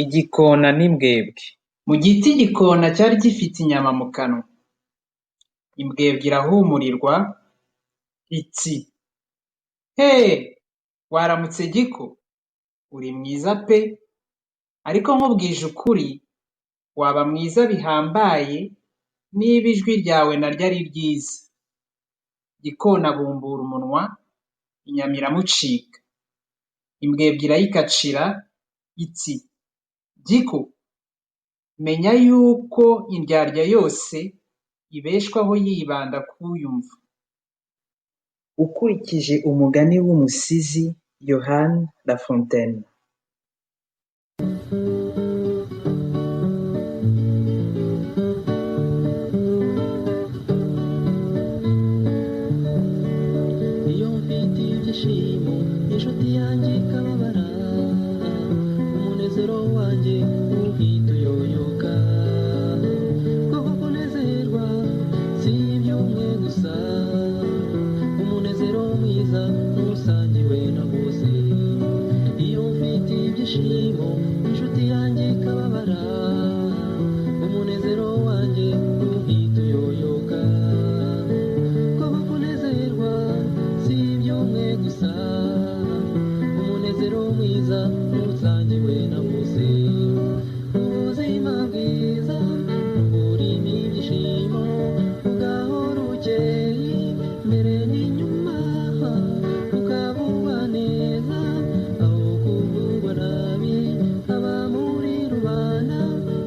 Igikona n'imbwebwe. Mu giti igikona cyari gifite inyama mu kanwa. Imbwebwe irahumurirwa, iti “Heee! Waramutse Giko? Uri mwiza pe! Ariko nkubwije ukuri, waba mwiza bihambaye niba ijwi ryawe na ryo ari ryiza.” Gikona abumbura umunwa, inyama iramucika. Imbwebwe irayikacira, iti “Giko, menya yuko indyarya yose ibeshwaho yibanda ku uyumva.” Ukurikije umugani w'umusizi Johann Lafontaine, Iyo mfite ibyishimo, inshuti yanjye ikababara, umunezero wanjye uhita uyoyoka. Kuko kunezerwa si iby'umwe gusa, umunezero mwiza ntusangiwe na bose. Iyo mfite ibyishimo, inshuti yanjye ikababara, umunezero wanjye uhita uyoyoka. Kuko kunezerwa si iby'umwe gusa, umunezero mwiza ntusangiwe na bose. Ubuzima bwiza burimo ibyishimo, ugahora ukeye mbere n'inyuma, ukavugwa neza aho kuvugwa nabi, haba muri rubanda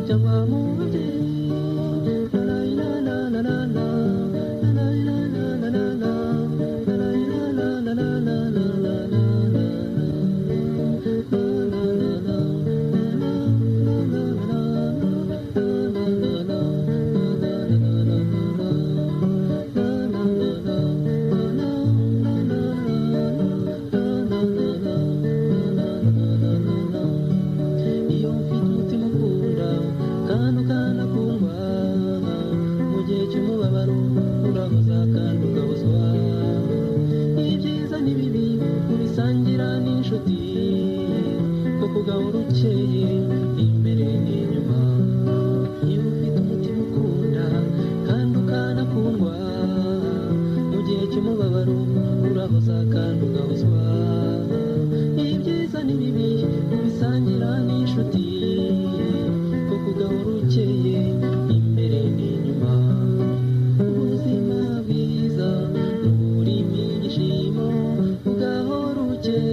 cyangwa mu babyeyi. La la la la la la, la la la la la la, la la la la la la la la. Iyo mfite umutima ukunda kandi ukanakundwa, mu gihe cy'umubabaro urahoza kandi ugahozwa. Ibyiza n'ibibi ubisangira n'inshuti, kuko ugahora ukeye imbere n'inyuma. Iyo ufite umutima ukunda kandi ukanakundwa, mu gihe cy'umubabaro urahoza kandi ugahozwa. Ibyiza n'ibibi ubisangira n'inshuti, kuko ugahora ukeye imbere n'inyuma. Ubuzima bwiza burimo ibyishimo, ugahora ukeye.